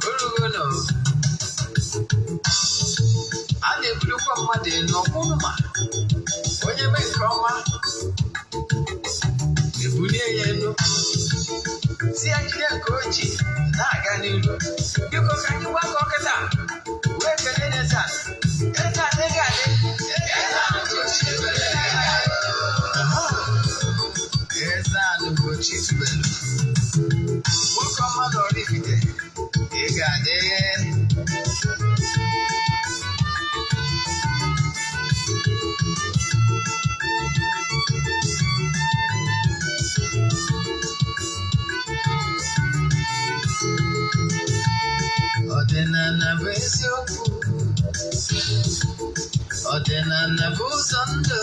Orugo nụ. A na-ebulukwa mmadụ elu ọkwụrụ ma onye mee nke ọma ebulie ya elu si ya jide nke o ji na-aga n'ilu. Biko ka anyị gbakọ kịta wee kelee Eze Ana. Eze Ana, ị ga-adị. Eze Ana Ugochi tubelu. Eze Ana Ugochi tubelu. Nwoke ọma na Oraifite, ị ga-adị. Ọdịnala bụ eziokwu, ọdịnala bụ ụzọ ndụ.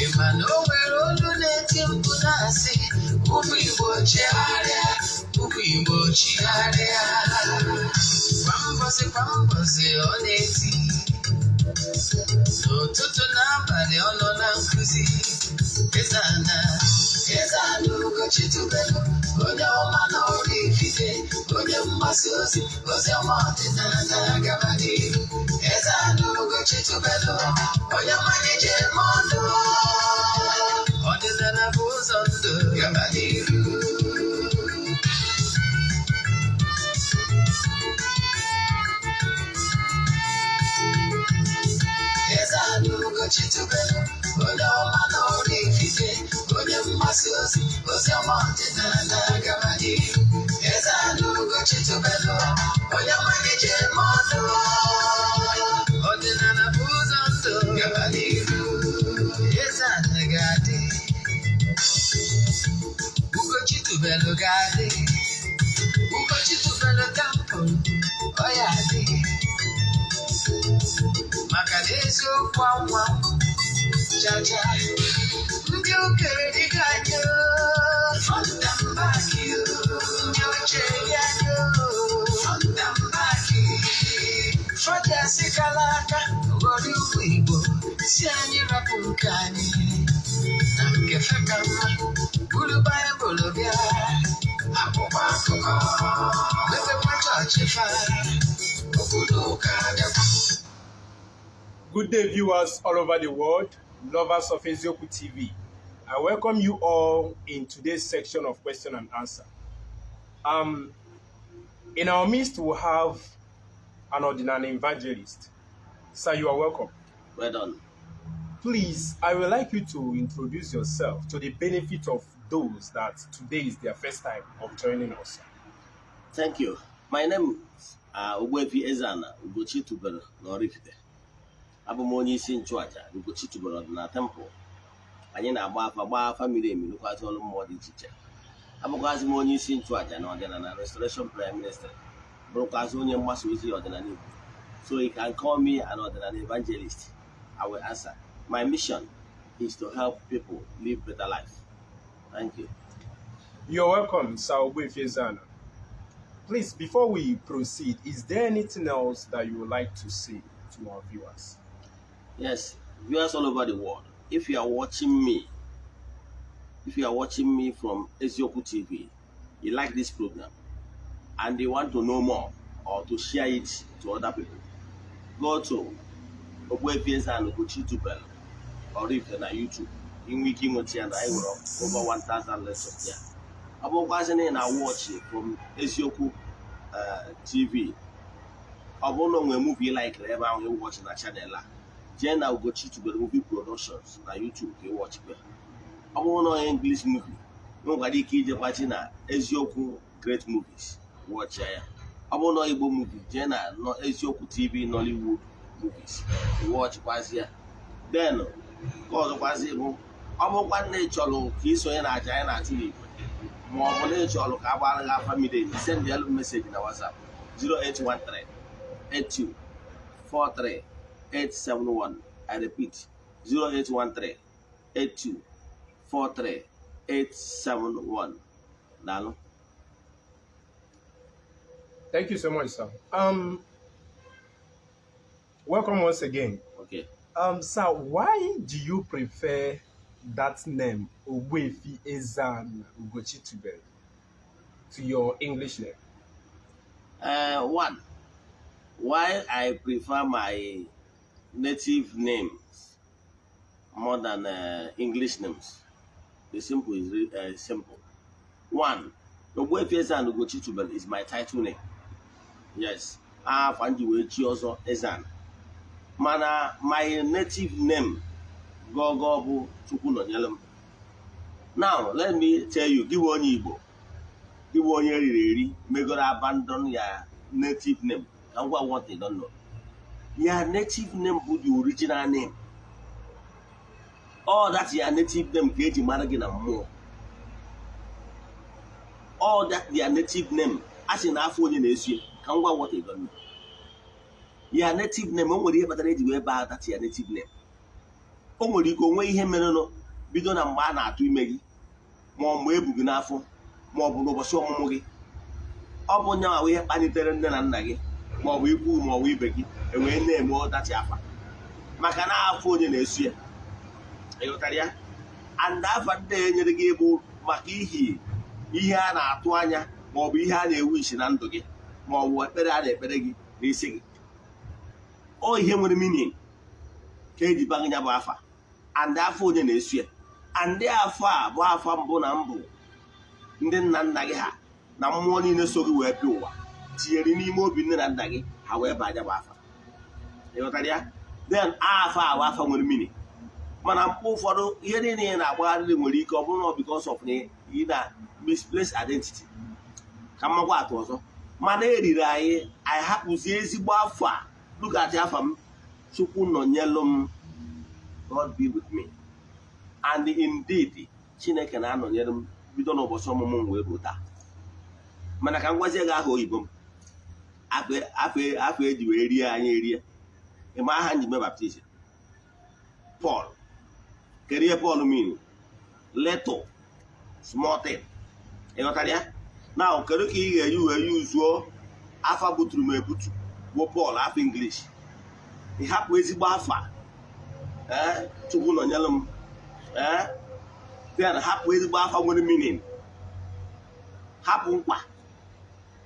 Ị ma na o nwere olu na-eti mkpu na-asị, ụmụ Igbo chegharịa, ụmụ Igbo chigharịa. Kwa mbọsị kwa mbọsị ọ na-eti, n'ụtụtụ na abalị ọ nọ na nkụzi. Eze Ana, Eze Ana Ugochi tubelu, onye ọma na Oraifite, onye mgbasa ozi, ozi ọma ọdịnala gaba n'ihu. Eze Ana Ugochi tubelu, onye ọma na-eje eme ọnụ. Ọdịnala bụ ụzọ ndụ gaba n'ihu. Eze Ana Ugochi tubelu, onye ọma na Oraifite, onye mgbasa ozi, ozi ọma ọdịnala gaba n'ihu. Eze Ana Ugochi tubelu, onye ọma na-eje eme ọnụ. Ọdịnala bụ ụzọ ndụ gaba n'ihu. Eze Ana ga-adị, Ugochi tubelu ga-adị, Ugochi tubelu temple, ọ ya adị. Maka na eziokwu anwa chacha ndị okenye dịka anyị front and back, ndị ochie dị anyị front and back, fọdụ kala aka ghọrọ ụmụ Igbo si anyị rapụ nke anyị na nke fe ka mma, buru Baịbụl bịa akwụkwọ akụkọ mepekwa chọọchị fa okwu na ụka bịakwa. Good day, viewers all over the world, lovers of Eziokwu TV. I welcome you all in today's section of question and answer. In our midst, we have an ordinary evangelist. Sir, you are welcome. Well done. Please, I would like you to introduce yourself to the benefit of those that today is their first time of joining us. Thank you. My name is Ogbuefi Eze-Ana Ugochi tubelu na Oraifite. Abụ m onye isi nchụaja Ugochi tubelu ọdịnala temple. Anyị na-agba afa, gbaa afa miri emi, rụkwazị ọrụ mmụọ dị iche iche. Abụkwazị m onye isi nchụaja na ọdịnala Restoration Prayer Ministry, bụrụkwazị onye mgbasa ozi ọdịnala Igbo. So you can call me an ọdịnala evangelist. I will answer. My mission is to help people live better life. Thank you. You're welcome, Sir Ogbuefi Eze-Ana. Please, before we proceed, is there anything else that you would like to say to our viewers? Yes, viewers all over the world. If you are watching me, if you are watching me from Eziokwu TV, you like this program, and you want to know more or to share it to other people, go to Ogbuefi Eze-Ana Ugochi tubelu Oraifite na YouTube. Inwe ike inweta ya na anyị nwere over 1000 lessons there. Ọ bụrụkwazị na ị na-watch from Eziokwu TV, ọ bụrụ na o nwere movie ị like ebe ahụ ị watch na channel a, jee na Ugochi tubelu Movie Productions na YouTube ka ị watchikwa. Ọ bụrụ na onye English movie, nwekwara ike ijekwachi na Eziokwu Great Movies watchịa ya. Ọ bụrụ na Igbo movie, jee na Eziokwu TV Nollywood Movies watchikwazi ya. Then nke ọzọkwazi bụ, ọ bụrụkwa na ị chọrọ ka ị sonye na aja anyị na-achụ n'igwe, ma ọ bụ na ị chọrọ ka a gbara gị afa miri emi, send elu message na WhatsApp 0813 82 43 871. I repeat, 0813 82 43 871. Daalụ. Thank you so much, sir. Welcome once again. Okay. Sir, why do you prefer That name, Ogbuefi Eze-Ana Ugochi Tubelu, to your English name? One, why I prefer my native names more than English names. The simple is simple. One, Ogbuefi Eze-Ana Ugochi Tubelu is my title name. Yes, afa m ji wee chi ọzọ Eze-Ana. Mana my native name gọgọ bụ Chukwu nọnyere m. Now, let me tell you, gị bụ onye Igbo, gị bụ onye eriri eri, megoro abandon ya native name. Ka m gwa what you don't know. Your native name bụ the original name. All that your native name ka eji mara gị na mmụọ. All that your native name, a sị na afọ onye na-esu ya, ka m gwa what you don't know. Your native name, o nwere ihe kpatara eji wee baa that your native name. O nwere ike onwe ihe merenụ bido na mgbe a na-atụ ime gị, ma ọ mgbe ebu gị n'afọ, ma ọ bụ n'ụbọchị ọmụmụ gị. Ọ bụ nyanwa ihe kpalitere nne na nna gị, ma ọ bụ ikwu ma ọ bụ ibe gị, ewee na-eme ọdachi afa maka na afọ onye na-esu ya. Ịghọtara ya? And afa ndị a enyere gị bụ maka ihi ihe a na-atụ anya, ma ọ bụ ihe a na-ewu isi na ndụ gị, ma ọ bụ ekpere a na-ekpere gị n'isi gị. Ọ ihe nwere meaning ka eji ba gị ya bụ afa. And afọ onye na-esu ya, and afọ a bụ afa mbụ na mbụ ndị nna nna gị ha na mmụọ niile so gị wee bịa ụwa tinyere n'ime obi nne na nna gị ha wee baa ya bụ afa. Ịghọtara ya? Then afa a bụ afa nwere meaning. Mana mgbe ụfọdụ, ihe niile ị na-agbagharịrị nwere ike ọ bụrụ na because of na ị na misplaced identity. Ka mmakwa atụ ọzọ, mana eriri anyị, anyị hapụzie ezigbo afọ a. Look at afa m, Chukwu nọnyelụ m, God be with me. And indeed, Chineke na-anọnyere m bido n'ụbọchị ọmụmụ m wee ruo taa. Mana ka m gwazie gị, aha oyibo m, afọ eji wee rie anyị erie. Ịma aha nji mee baptism? Paul. Kedu ihe Paul mean? Little, small thing. Ị ghọtara ya? Na kedu ka ị ga-eji wee yuzuo afa buturu m ebutu bụ Paul, afọ English, ị hapụ ezigbo afa, ee, Chukwu nọnyere m, ee, then hapụ ezigbo afa nwere meaning, hapụ nkwa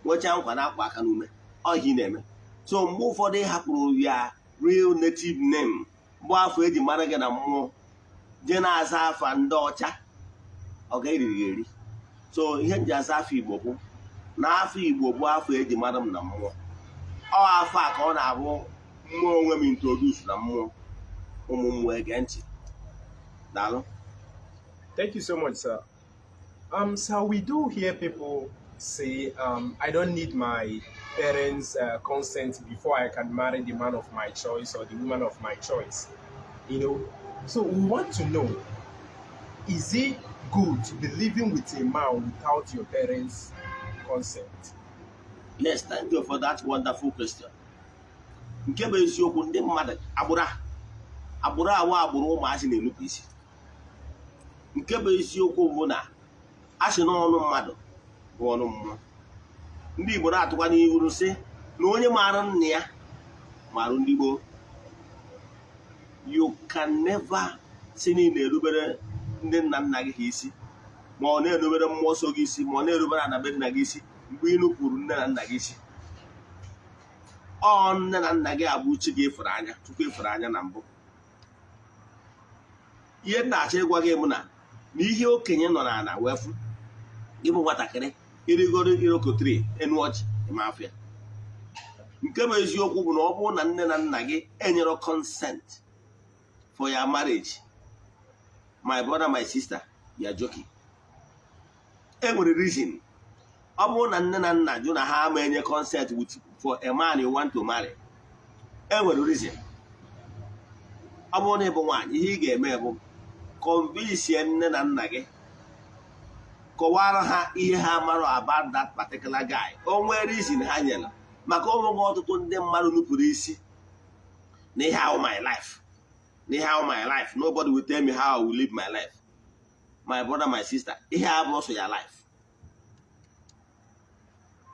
nwechaa nkwa na-akwa aka n'ume ọ ihe ị na-eme? So mgbe ụfọdụ ị hapụrụ ya real native name bụ afọ eji mara gị na mmụọ, jee na-aza afa ndị ọcha, ọ ga-eriri gị eri. So ihe m ji aza afọ Igbo bụ na afọ Igbo bụ afọ eji mara m na mmụọ. Ọ afọ a ka ọ na-abụ mmụọ onwe m introduce na mmụọ, ụmụ mmụọ ege ntị. Daalụ. Thank you so much, sir. Sir, we do hear people say, "I don't need my parents' consent before I can marry the man of my choice or the woman of my choice." So we want to know, is it good to be living with a man without your parents' consent? Yes, thank you for that wonderful question. Nke bụ eziokwu, ndị mmadụ agbụrụ a, agbụrụ awa agbụrụ ụmụazị na-enupụ isi. Nke bụ eziokwu bụ na a sị n'ọnụ mmadụ bụ ọnụ mmụọ. Ndị Igbo na-atụkwa n'ihu sị na onye maara nna ya maara ndị gboo. You can never si na ị na-erubere ndị nna nna gị ha isi, ma ọ na-erubere mmụọ nsọ gị isi, ma ọ na-erubere anabe nna gị isi, mgbe ị nupụrụ nne na nna gị isi. Ọ nne na nna gị abụ chi gị efere anya tupu efere anya na mbụ. Ihe m na-achọ ịgwa gị bụ na ihe okenye nọ n'ala wee fụ, gị bụ nwatakịrị irigoro iroko tree enu ọjị ịma afịa. Nke bụ eziokwu bụ na ọ bụrụ na nne na nna gị enyere consent for your marriage, my brother, my sister, you are joking. E nwere reason. Ọ bụrụ na nne na nna jụ na ha ama enye consent for a man you want to marry, e nwere reason. Ọ bụrụ na ị bụ nwaanyị, ihe ị ga-eme bụ convince nne na nna gị, kọwara ha ihe ha mara about that particular guy. O nwee reason ha nyere maka onweghị. Ọtụtụ ndị mmadụ nupụrụ isi na ihe ahụ, "My life," na ihe ahụ, "My life, nobody will tell me how I will live my life." My brother, my sister, ihe a bụ ọsọ ya life,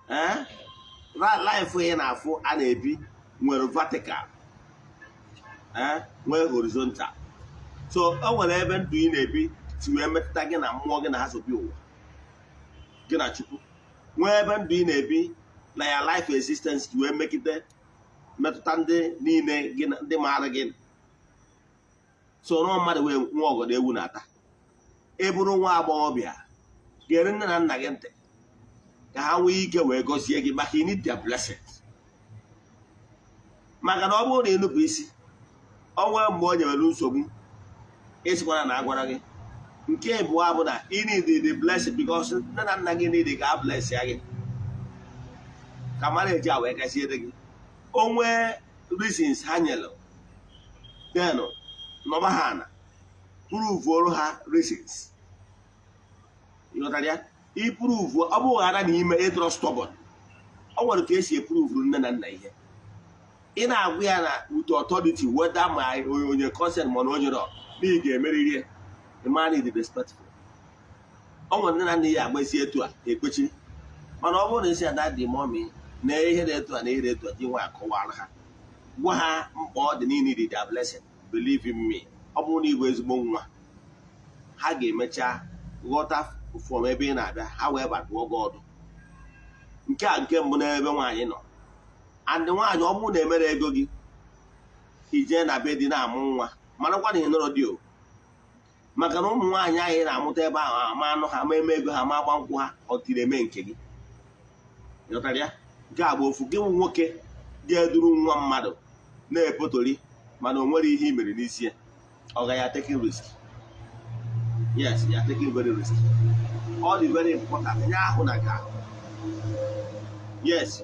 eh? Life ị na-afụ a na-ebi nwere vertical, eh? Nwee horizontal. So o nwere ebe ndụ ị na-ebi si wee metụta gị na mmụọ gị na ha sobi ụwa gị na Chukwu, nwee ebe ndụ ị na-ebi na ya life existence ji wee megide metụta ndị niile gị na ndị maara gị. So nọọ mmadụ wee nwa ọgọdọ ewu na-ata. Ị bụrụ nwa agbọghọbịa, gere nne na nna gị ntị ka ha nwee ike wee gọzie gị, maka you need their blessings. Maka na ọ bụrụ na ị nupụ isi, ọ nwee mgbe o nyewere nsogbu, ịsịkwana na agwara gị. Nke abụọ bụ na ị need the blessing, because nne na nna gị need ka a bless ya gị ka marriage a wee gaziere gị. O nwee reasons ha nyere, then nọba ha na prove ha reasons. Ịghọtara ya? I prove, ọ bụghị ghara na ime ịdọrọ stubborn. Ọ nwere ka esi e prove nne na nna ihe ị na-agwa ya na with authority, whether ma onye consent ma na onye nọ na ị ga-emeriri ya. The man is respectful. Ọ nwere nne na nna ya agbasi etu a ekwechi, mana ọ bụrụ na isi ada dị mommy na ihe dị etu a na ihe dị etu a, ji nwa akọwara ha, gwa ha mkpa ọ dị niile dị their blessing. Believe in me, ọ bụrụ na ị bụ ezigbo nwa, ha ga-emecha ghọta from ebe ị na-abịa, ha wee batụọ gị ọdụ. Nke a nke mbụ n'ebe nwaanyị nọ. And nwaanyị, ọ bụrụ na emere ego gị ijee na be di na-amụ nwa, marakwa na ị nọrọ di o, maka na ụmụ nwaanyị ahụ ị na-amụta ebe ahụ ama anụ ha, ma eme ego ha, ma agba nkwụ ha, ọ tiri eme nke gị. Ịghọtara ya? Nke a bụ ofu. Gị bụ nwoke ga-eduru nwa mmadụ na-epotori, mana o nwere ihe i mere n'isi ya, ọ ga ya taking risk. Yes, you are taking very risk. All the very important nye ahụ na ka yes,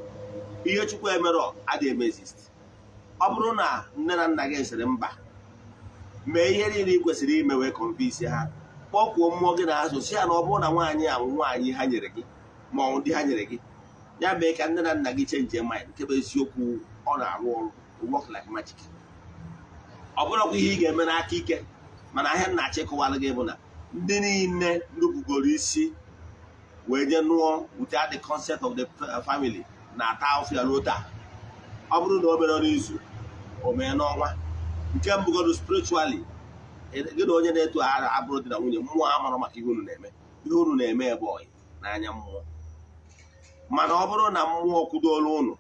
ihe Chukwu emerọ adịghị eme exist. Ọ bụrụ na nne na nna gị sịrị mba, mee ihe niile ị kwesịrị ime wee convince ha, kpọkwuo mmụọ gị na azụ, si ya na ọ bụrụ na nwaanyị a nwaanyị ha nyere gị ma ọ ndị ha nyere gị ya, mee ka nne na nna gị change mind. Nke bụ eziokwu, ọ na-arụ ọrụ, work like magic. Ọ bụrụkwa ihe ị ga-eme n'aka ike, mana ahịa nna achịkọwara gị bụ na ndị niile nupụgoro isi wee je nụọ without the consent of the family na-ata afụ ya ruo taa. Ọ bụrụ na o mere n'izu, o mee n'ọnwa. Nke mbụgodo, spiritually, gị na onye na-eto ara abụrụ di na nwunye, mmụọ amara maka ihe unu na-eme. Ihe unu na-eme ebe ọyị n'anya mmụọ, mana ọ bụrụ na mmụọ kwudoro unu,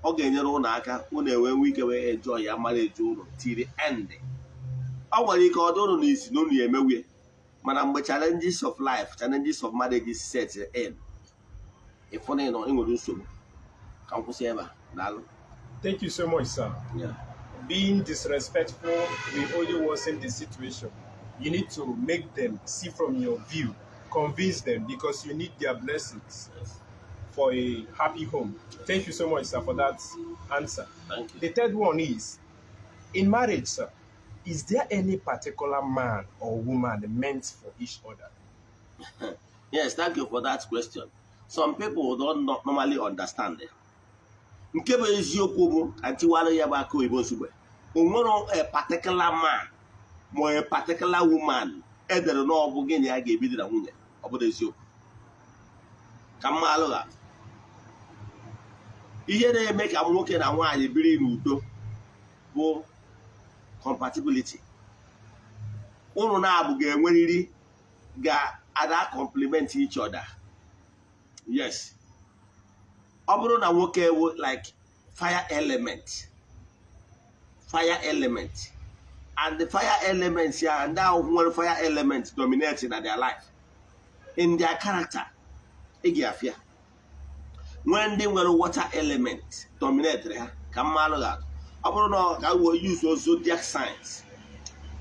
ọ ga-enyere unu aka, unu enwe nwe ike wee enjoy ya marriage unu till the end. Ọ nwere ike ọ dị unu n'isi na unu ya emewie, mana mgbe challenges of life, challenges of marriage set in, ịfụ na ị nọ ị nwere nsogbu. Ka m kwụsị ebe a. Daalụ. Thank you so much, sir. Being disrespectful will only worsen the situation. You need to make them see from your view, convince them, because you need their blessings for a happy home. Thank you so much, sir, for that answer. Thank you. The third one is, in marriage, sir, is there any particular man or woman meant for each other? Yes, thank you for that question. Some people don't not normally understand it. Nke bụ eziokwu bụ ka ntiwara ya bụ aka oyibo nsogbe. O nwere a particular man ma a particular woman edere na ọ bụ gị na ya ga-ebido na nwunye. Ọ bụrụ eziokwu ka mma alụgha, ihe na-eme ka nwoke na nwaanyị biri n'udo bụ compatibility. Unu na-abụ ga-enwerịrị ga-ada complement each other. Yes, ọ bụrụ na nwoke wụ like fire element, fire element, and the fire element ya, ndị ahụ nwere fire element dominate na their life, in their character, ị ga-afịa. Nwee ndị nwere water element dominate ha. Ka mmalụ ga-atụ, ọ bụrụ na ọ ka wee use zodiac signs,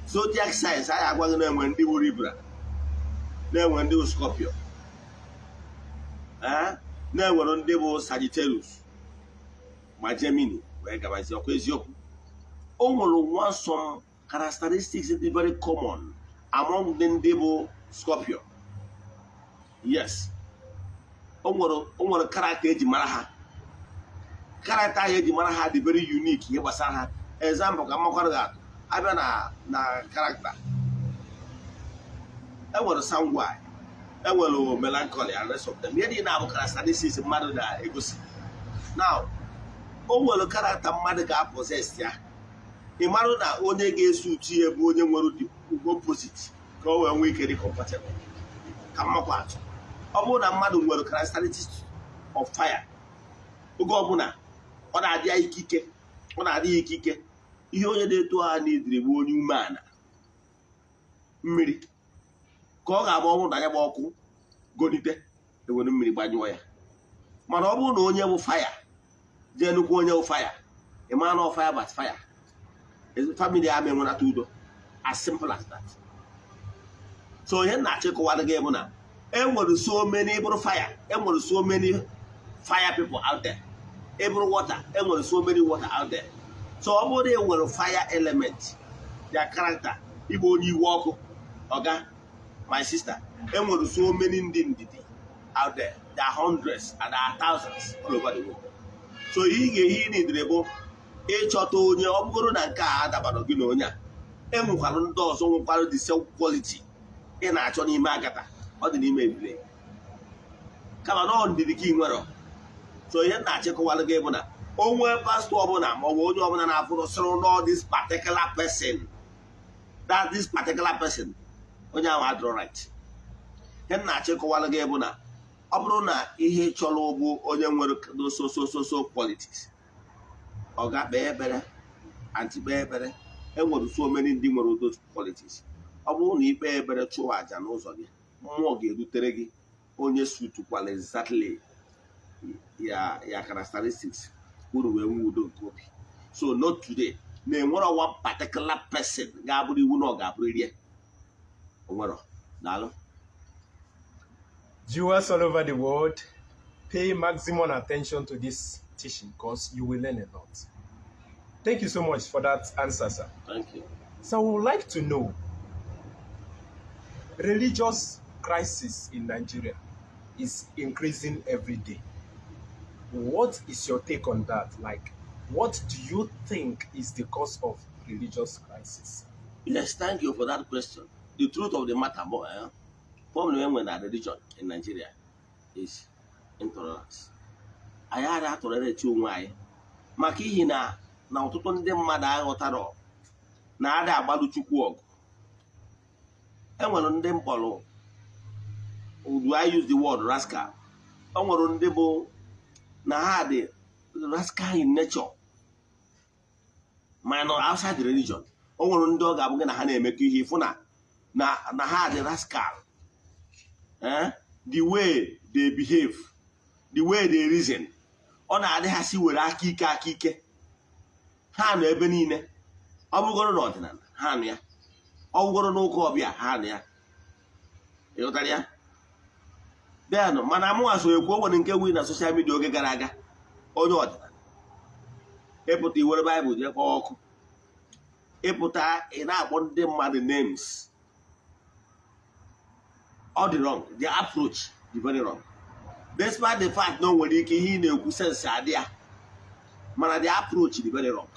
zodiac signs anyị agwaghị na-enwe ndị wụ Libra, na-enwe ndị wụ Scorpio, na-enwere ndị bụ Sagittarius ma Gemini wee gabazie. Ọkwa eziokwu, o nwere one some characteristics dị very common among ndị bụ Scorpio. Yes, o nwere character eji mara ha. Character ahụ eji mara ha dị very unique ihe gbasara ha. Example ka mmakwara gị atụ, abịa na character, enwere sanguine, enwere melancholy and rest of them. Ihe niile abụ characteristics mmadụ na-egosi. Now, o nwere character mmadụ ga-possess ya, ị marụ na onye ga-eso utu ya bụ onye nwere Opposite ka o wee nwee ike dị compatible. Ka mmakwa atụ, ọ bụrụ na mmadụ nwere characteristics of fire, oge ọbụla ọ na-adị ya ike ike, ọ na-adị ya ike ike, ihe onye na-eto ha n'idiri bụ onye umeala mmiri, ka ọ ga-agba ọnwụ na ya gba ọkụ golite, ewere mmiri gbanyụọ ya. Mana ọ bụrụ na onye bụ fire jee nnukwu onye bụ fire, ị mara na ọ fire but fire family ama enwenata udo, as simple as that. So ihe na-achọ ịkọwara gị bụ na enwere so many bụrụ fire, enwere so many fire people out there. Ịbụrụ water, enwere so many water out there. So ọ bụrụ na e nwere fire element, their character ịbụ onye iwe ọkụ, ọga, my sister, enwere so many ndị ndidi out there. There are hundreds and there are thousands all over the world. So ihe ị ga-ehi n'idiri bụ ịchọta onye ọ bụgoro na nke a adabara gị na onye a, enwekwara ndị ọzọ nwekwara the same quality ị na-achọ n'ime agata ọ dị n'ime ebile, kama na ọ ndidi ka ị nwere. So ihe m na-achịkọwara gị bụ na onwe pastọ ọbụla ma ọ bụ onye ọbụla na-afụrụ sịrị no, this particular person, that this particular person, onye ahụ adịrọ right. Ihe m na-achịkọwara gị bụ na ọ bụrụ na ihe ị chọrọ bụ onye nwere so so so so qualities, ọ ga-kpee ekpere, aunty, kpee ekpere. Enwere so many ndị nwere those qualities. Ọ bụrụ na ikpe ekpere, chụọ àjà n'ụzọ gị, mmụọ ga-erutere gị onye sutukwala exactly ya characteristics, uru wee nwee udo nke obi. So not today na enwere one particular person ga-abụrụ iwu na ọ ga-abụrịrị ya. Onwero. Daalụ. Viewers all over the world, pay maximum attention to this teaching because you will learn a lot. Thank you so much for that answer, sir. Thank you. So we would like to know, religious crisis in Nigeria is increasing every day. What is your take on that? Like, what do you think is the cause of religious crisis? Yes, thank you for that question. The truth of the matter, bụ problem enwe na religion in Nigeria is intolerance. Anyị adịghị tolerate onwe anyị, maka ihi na ọtụtụ ndị mmadụ aghọtara na ada agbalụ Chukwu ọgụ. Enwere ndị mkpọrọ, do I use the word rascal? O nwere ndị bụ na ha dị rascal in nature, ma nọ outside the religion. O nwere ndị ọ ga-abụ gị na ha na-emekọ ihe, ịfụ na ha dị rascal, eh? The way they behave, the way they reason, ọ na-adị ha si were aka ike, aka ike ha nọ ebe niile. Ọ bụgoro n'ọdịnala ha nụ ya, ọ bụgoro n'ụka ọbịa ha nụ ya, ịghọtara ya? Then mana mụnwa so ekwu, o nwere nke wi na social media oge gara aga, onye ọdịnala ịpụta iwere Baịbụl jee kpọọ ọkụ, ịpụta ị na-akpọ ndị mmadụ names. Ọ dị wrong. The approach dị very wrong, despite the fact na o nwere ike ihe ị na-ekwu sense adị ya, mana the approach dị very wrong.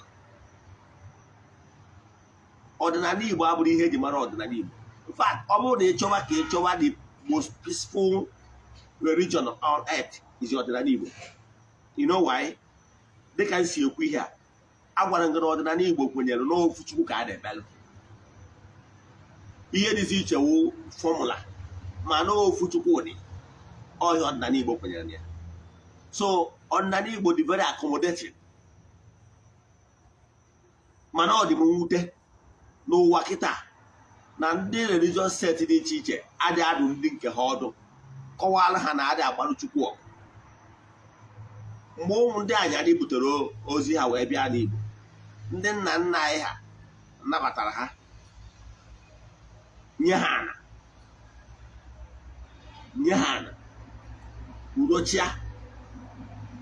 Ọdịnala Igbo abụrụ ihe eji mara ọdịnala Igbo. In fact, ọ bụrụ na ị chọwa ka ị chọwa the most peaceful religion on earth is ọdịnala Igbo. You know why? Dịka m si ekwu ihe a, agwara m gị na ọdịnala Igbo kwenyere n'ofu Chukwu ka a na-ekpelụ. Ihe dịzi iche wụ formula, ma n'ofu Chukwu dị ọhịa ọdịnala Igbo kwenyere na ya. So ọdịnala Igbo dị very accommodating, mana ọ dị m mwute n'ụwa kịta na ndị religious sect dị iche iche adị adụ ndị nke ha ọdụ, kọwara ha na adị agbalụ Chukwu ọgụ. Mgbe ụmụ ndị anyarị butere ozi ha wee bịa n'Igbo, ndị nna nna anyị ha nabatara ha, nye ha ana, nye ha ana, udochia.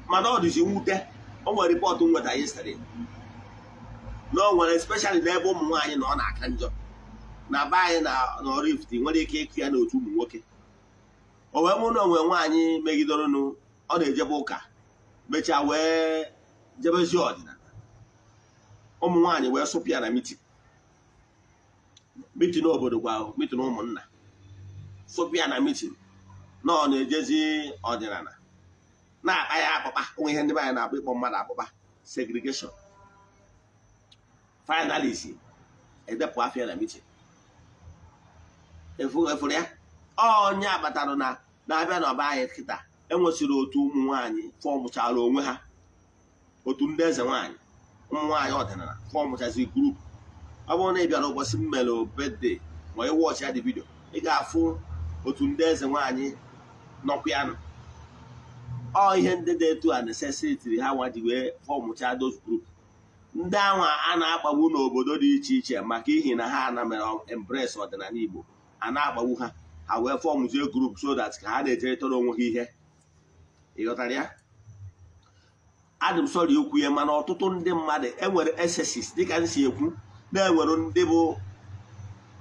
Mana ọ dịzi mwute, o nwere report m nwetara yesterday na o nwere, especially n'ebe ụmụ nwaanyị na ọ na-aka njọ na be anyị na Oraifite, nwere ike ịkụ ya n'otu ụmụ nwoke. O wee mụ na onwe nwaanyị megidoronụ, ọ na-ejebe ụka, mechaa wee jebezi ọdịnala, ụmụ nwaanyị wee sụpụ ya na meeting obodo, kwa meeting ụmụnna, sụpụ ya na meeting na ọ na-ejezi ọdịnala, na-akpa ya akpụkpa. Onwe ihe ndị be anyị na-akpọ ịkpọ mmadụ akpụkpa, segregation. Finally si edepụ afịa na meeting. Efu efuru ya, onye abatara na na-abịa n'ọba anyị kịta, enwesịrị otu ụmụ nwaanyị formụchara onwe ha, otu ndị eze nwaanyị, ụmụ nwaanyị ọdịnala formụchazi group. Ọ bụrụ na ị bịara ụbọchị m mere birthday ma ị watch ya dị video, ị ga-afụ otu ndị eze nwaanyị nọkwa ya nọ. Ọ ihe ndị dị etu a necessity ha nwa ji wee formụcha those group. Ndị anwa a na-akpagbu n'obodo dị iche iche maka ihi na ha na mere embrace ọdịnala Igbo, a na-akpagbu ha, ha wee formụzie group so that ka ha na-ejerịtara onwe ha ihe. Ị ghọtara ya? Adị m sorry ikwu ya, mana ọtụtụ ndị mmadụ enwere excesses, dịka m si ekwu, na-enwere ndị bụ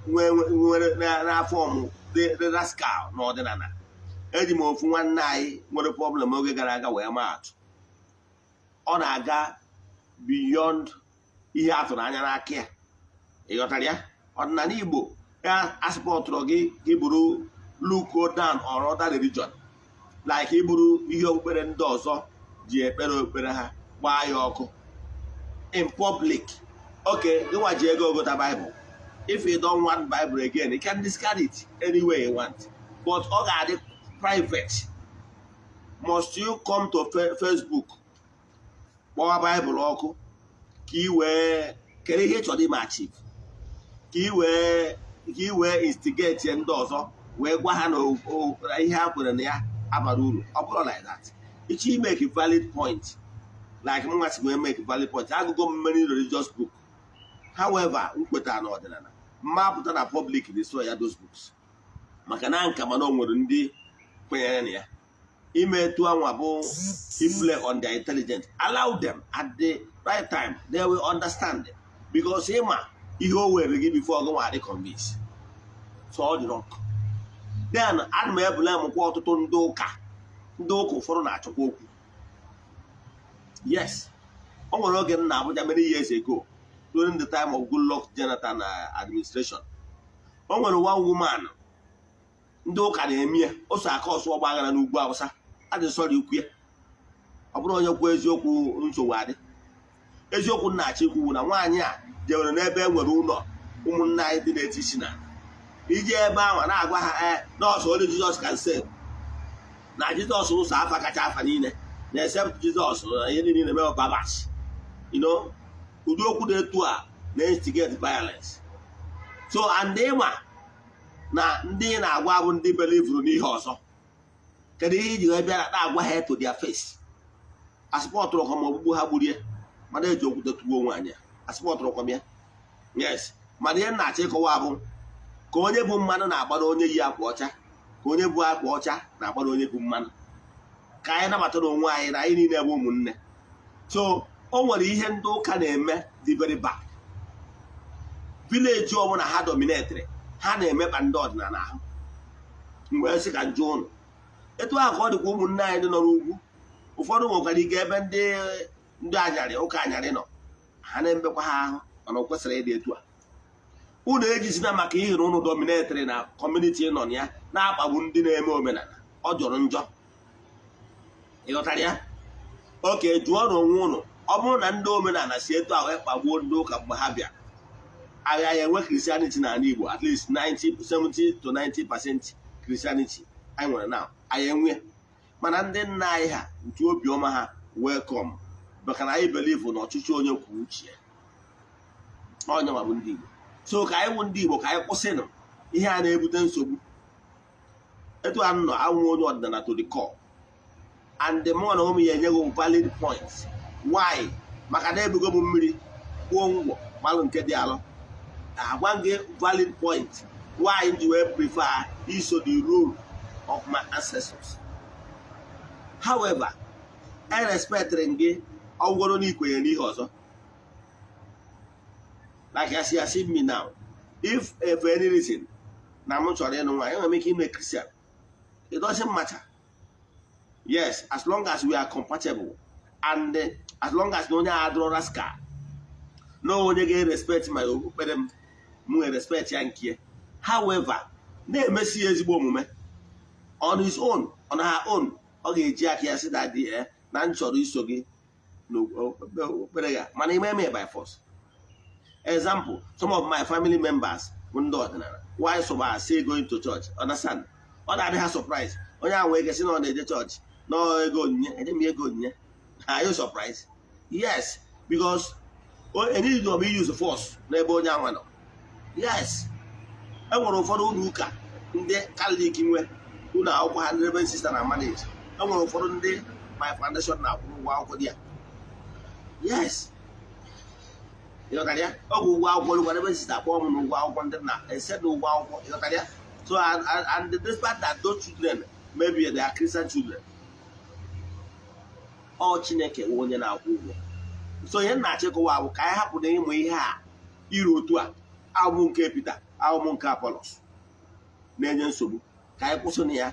nwere n'afọ ọmụ dị rascal n'ọdịnala. Eji m ofu nwanne anyị nwere problem oge gara aga wee maa atụ. Ọ na-aga beyond ihe a tụrụ anya n'aka ya. Ị ghọtara ya? Ọdịnala Igbo ya asịpọtụrụ gị gị bụrụ look down on other religion, like iburu ihe okpukpere ndị ọzọ ji ekpere okpukpere ha gbaa ya ọkụ in public. Okay, gị nwa ji ego gota Bible. If you don't want Bible again, you can discard it anywhere you want, but ọ ga-adị private. Must you come to Facebook kpọwa Bible ọkụ ka ị wee kere ihe ị chọrọ ime achieve, ka ị wee instigate ndị ọzọ wee gwa ha na ihe ha kwere na ya abara uru? Ọ bụrụ like that, ịchọ make valid point, like mnwa si wee make valid point, agụgụ m many religious book. However, m kwetara na ọdịnala mma pụta na public destroy ya those books, maka na nka mana o nwere ndị kwenyere na ya. Ime etu anwa bụ play on their intelligence. Allow them. At the right time, they will understand, because ịma ihe o were gị before gị nwa adị convince, so ọ dị wrong. Then ana m ebule m kwa ọtụtụ ndị ụka, ndị ụka ụfọdụ na-achọkwa okwu. Yes, o nwere oge m na Abuja many years ago, during the time of Goodluck Jonathan administration, o nwere one woman ndị ụka na-eme ya o so aka ọsụ ọgba aghara n'ugwu Awụsa. Adị sọrọ ikwu ya, ọ bụrụ onye kwuo eziokwu, nsogbu adị. Eziokwu nna-achọ ikwu na nwaanyị a jewere n'ebe e nwere ụlọ ụmụnne anyị dị n'etiti na ije ebe ahụ na-agwa ha, ee, nọọsụ, only Jesus can save, na Jizọs ụzọ afa kacha afa niile, na except Jizọs na ihe niile na-eme babas. Ụdị okwu dị etu a na-instigate violence. So and ịma na ndị na-agwa bụ ndị believeru n'ihe ọzọ, kedu ihe iji wee bịa na-agwa ha to their face? Asịpọtụrụ kwa ma ogbugbu ha gburie, mana eji okwute tugbuo nwaanyị a. Asịpọtụrụ kwa m ya, yes, mana ihe m na-achọ ịkọwa bụ ka onye bụ mmanụ na-agbara onye yi akwa ọcha, ka onye bụ akwa ọcha na-agbara onye bụ mmanụ, ka anyị nabatara onwe anyị na anyị niile bụ ụmụnne. So o nwere ihe ndị ụka na-eme dị very bad. Village ọbụla ha dominateri, ha na-emekpa ndị ọdịnala ahụ. Mgbe sị ka njụ ụnụ, etu ahụ ka ọ dịkwa ụmụnne anyị ndị nọ n'ugwu. Ụfọdụ nwekwara ike ebe ndị anyarị ụka anyarị nọ, ha na-emekwa ha ahụ, mana o kwesịrị ịdị etu a. Unu ejizina maka ihe na unu dominateri na community nọ na ya na-akpagbu ndị na-eme omenala. Ọ jọrọ njọ. Ị ghọtara ya? Oke jụọ na onwe unu, ọ bụrụ na ndị omenala si etu ahụ kpagbuo ndị ụka mgbe ha bịa, agha ya enwe Christianity n'ala Igbo, at least 90, 70 to 90% Christianity anyị nwere now, anyị enwe. Mana ndị nna anyị ha ntu obiọma ha welcome, maka na anyị believe na ọchịchị onye kwuo uche ya. Onye ma bụ ndị Igbo. So ka anyị bụ ndị Igbo, ka anyị kwụsịnụ ihe a na-ebute nsogbu. Etu a nọ awụ onye ọdịnala to the core, and the more na ụmụ ya enyeghị m valid points why, maka na ebugo m mmiri kwuo ngwọ malụ nke dị alọ, agwa gị valid point why m ji wee prefer iso the rule of my ancestors. However, I respectịrị gị ọgwụgwọrọ na ikwenye n'ihe ọzọ, like as you see me now, if for any reason na m chọrọ ịnụ nwaanyị, enwere m ike ime Christian. It doesn't matter. Yes, as long as we are compatible and as long as na onye a adịrọ rascal, na onye ga-respect my okpukpere m, m nwere respect ya nke. However, na-emesi ya ezigbo omume on his own, on her own, ọ ga-eji aka ya sị that na m chọrọ iso gị n'okpukpere ya, mana ime eme by force. Example, some of my family members Bụ ndị ọdịnala. Why some are still going to church? Understand? Ọ na-adị ha surprise. Onye ahụ wee gasị na ọ na-eje chọọchị na ego onyinye, enye m ego onyinye. Are you surprised? Yes, because enyi of use force n'ebe onye ahụ nọ. Yes, e nwere ụfọdụ ụlọ ụka ndị Katọlik nwe ụlọ akwụkwọ ha, ndị Reverend Sister na manage. E nwere ụfọdụ ndị my foundation na-akwụ ụgwọ akwụkwọ dị ya. Yes, ịghọtara ya? Ọ bụ ụgwọ akwụkwọ ụgwọ Reverend Sister akpọọ m n'ụgwọ akwụkwọ ndị na ese na ụgwọ akwụkwọ, ịghọtara ya? So and despite that, those children, maybe they are Christian children. Ọ Chineke nwe onye na-akwụ ụgwọ. So ihe m na-achịkọwa bụ ka anyị hapụ na ịmụ ihe a iru otu a ahụmụ nke Peter, ahụmụ nke Apollos na-enye nsogbu. Ka anyị kwụsị na ya,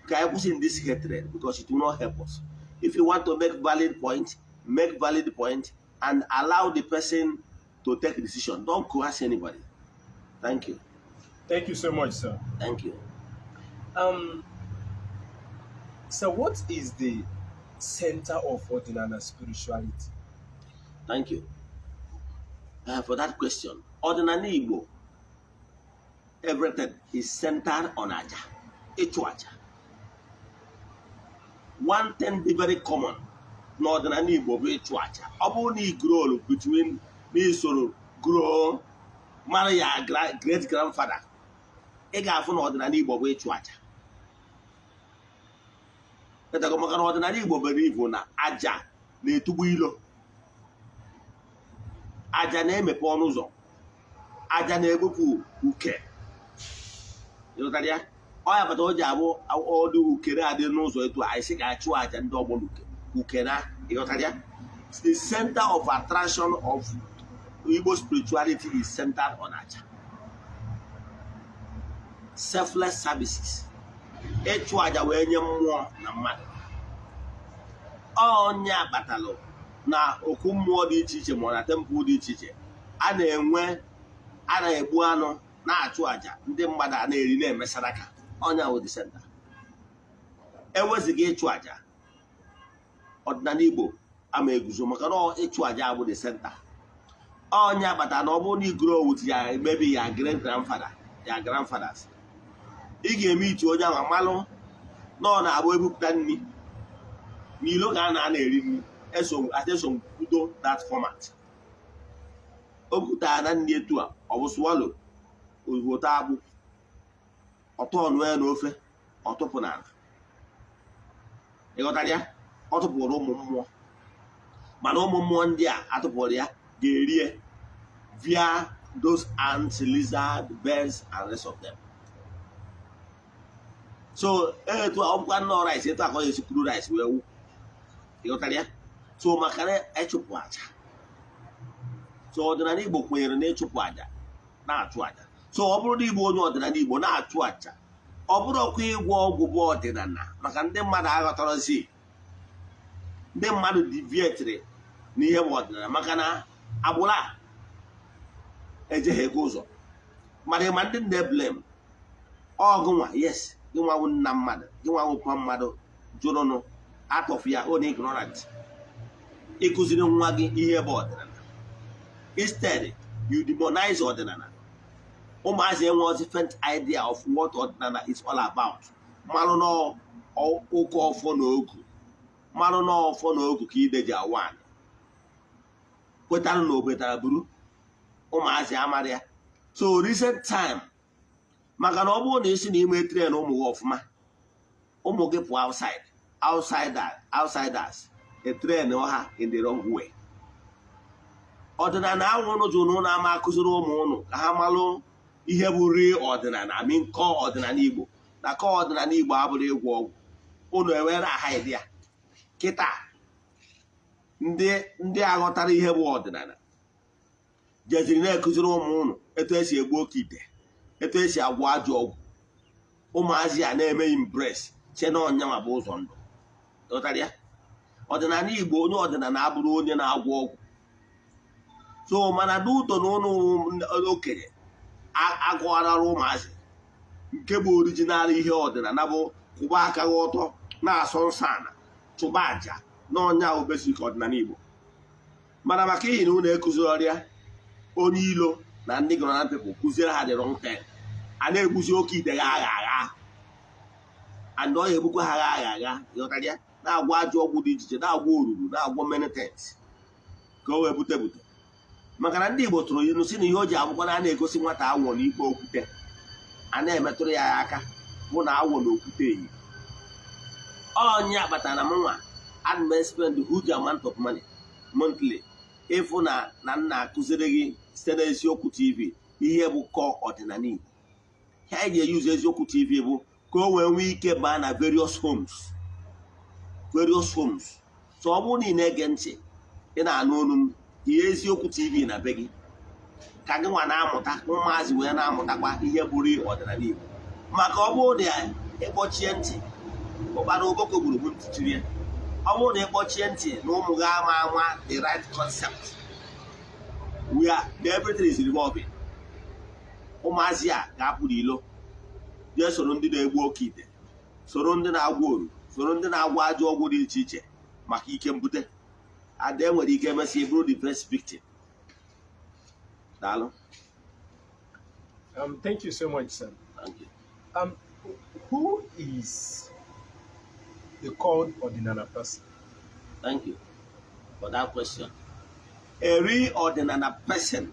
ka anyị kwụsị this hatred, because it will not help us. If you want to make valid point, make valid point and allow the person to take decision. Don't coerce anybody. Thank you. Thank you so much, sir. Thank you. So what is the center of Odinana spirituality? Thank you for that question. Ọdịnala Igbo, everything is centered on aja, ịchụ aja. One thing dị very common n'ọdịnala Igbo bụ ịchụ aja. Ọ bụrụ na ị grow between n'isoro grow mara ya great grandfather, ị ga-afụ na ọdịnala Igbo bụ ịchụ aja. Etago maka na ọdịnala Igbo bere ibu na aja na-etugbu ilo, aja na-emepe ọnụ ụzọ, aja na-ebupụ uke. Ịghọtara ya? Ọ ya kpatara o ji abụ ọdụ ukere adị n'ụzọ etu a, anyị sị ka a chụọ aja ndị ọgbọ n'uke uke na. Ịghọtara ya? The center of attraction of Igbo spirituality is centered on aja, selfless services, ịchụ aja wee nye mmụọ na mmadụ. Ọnya kpatalụ na okwu mmụọ dị iche iche ma ọ na temple dị iche iche a na-enwe, a na-egbu anụ, na-achụ aja, ndị mmadụ a na-eri, na-eme sadaka. Ọnya wụ the center. Eweziga ịchụ aja, ọdịnala Igbo ama eguzo, maka na ịchụ aja abụ the center. Ọnya kpatara na ọ bụrụ na ị grow with ya, maybe ya great grandfather, ya grandfathers, ị ga-eme itu onye ahụ amalụ na ọ na-abụ ebupụta nri n'ilo ka a na-eri nri. Eso eso kwudo that format. O pụtara na nri etu a, ọ bụ swallow ozugbo akpụ ọtọ ọnụ ya n'ofe, ọtụpụ n'ala. Ịghọtara ya? Ọ tụpụrụ ụmụ mmụọ, mana ụmụ mmụọ ndị a atụpụrụ ya ga-erie via those ants, lizard, birds and rest of them. So etu a, ọ bụkwa nnọọ rice, etu a ka ọ ga-esi kwuru rice wee wụ. Ịghọtara ya? So maka na ịchụpụ aja, so ọdịnala Igbo kwenyere na ịchụpụ aja, na-achụ aja. So ọ bụrụ na Igbo, onye ọdịnala Igbo na-achụ aja, ọ bụrụ ọkwa ịgwọ ọgwụ bụ ọdịnala, maka ndị mmadụ aghọtarazi. Ndị mmadụ deviatiri n'ihe bụ ọdịnala maka na agbụrụ a ejeghị ego ụzọ. Mana ịma ndị na-eblame ọgụnwa? Yes, gị nwawu nna mmadụ, gị nwawu pa mmadụ jụrụnụ out of your own ignorant ịkụziri nwa gị ihe bụ ọdịnala. Instead, you demonize ọdịnala. Ụmụazị enwe faint idea of what ọdịnala is all about. Mmanụ na ụka ọfọ na ogu, mmanụ na ọfọ na ogu ka ide ji awa anyị kwetara na obetara buru ụmụazị amara ya. So recent time, maka na ọ bụrụ na isi na ime train ụmụ gị ọfụma, ụmụ gị pụọ outside, outsiders etrain ha in the wrong way. Ọdịnala ahụ ụnụ jụrụ na ụnụ ama akụziri ụmụ ụnụ ka ha malụ ihe bụ rie ọdịnala ami nkọ ọdịnala Igbo na kọ ọdịnala Igbo abụrụ ịgwọ ọgwụ. Ụnụ ewere aha ịdị ya kịta. Ndị aghọtara ihe bụ ọdịnala jeziri na-ekụziri ụmụ ụnụ etu esi egbu oke ite, etu esi agwọ ajọ ọgwụ. Ụmụazị a na-eme impress che na ọnyanwa bụ ụzọ ndụ. Ghọtara ya? Ọdịnala Igbo, onye ọdịnala abụrụ onye na-agwọ ọgwụ. So mana n'ụtọ na ụnụ okenye agụgharara ụmụazị nke bụ original ihe ọdịnala bụ kwụba aka gị ọtọ, na-asọ nsọ ala, chụba àjà na ọnya bụ basic ọdịnala Igbo. Mana maka ihi na ụnụ ekụziri ọrịa onye ilo Na ndị ignorant people kụziere ha the wrong thing, a na-egbuzi oke ite gha agha agha, and ọ ya egbukwa ha agha agha agha. Ịghọtara ya? Na-agwọ ajọ ọgwụ dị iche iche, na-agwọ oruru, na-agwọ many things ka o wee bute bute, maka na ndị Igbo tụrụ ilu si na ihe o ji abụkwa na a na-egosi nwata awọ n'ikpe okwute, a na-emetụrụ ya aka, bụ na awọ na okwute yi. Ọnya kpatara na mụnwa ana m spend huge amount of money monthly ịfụ na m na-akụziri gị site n'Eziokwu TV ihe bụ kọ ọdịnala Igbo. Ihe anyị ji eyuzu Eziokwu TV bụ ka o wee nwee ike baa na various homes, various homes. So ọ bụrụ na ị na-ege ntị, ị na-anụ olu m, ihe Eziokwu TV na be gị, ka gị nwa na-amụta, ụmụazị wee na-amụtakwa ihe bụrụ ọdịnala Igbo. Maka ọ bụrụ na ịkpọchie ntị, ụkpara okoko gburugburu ntị ya. Ọ bụrụ na ịkpọchie ntị na ụmụ gị ama ama the right concept where everything is revolving, ụmụazị a ga-apụ n'ilo jee soro ndị na-egbu oke ite, soro ndị na-agwọ oru, soro ndị na-agwọ ajọ ọgwụ dị iche iche maka ike mbute ada. Enwere ike emesị bụrụ the first victim. Daalụ. Thank you so much, sir. Thank you. Who is the called Odinana person? Thank you for that question. A real ọdịnala person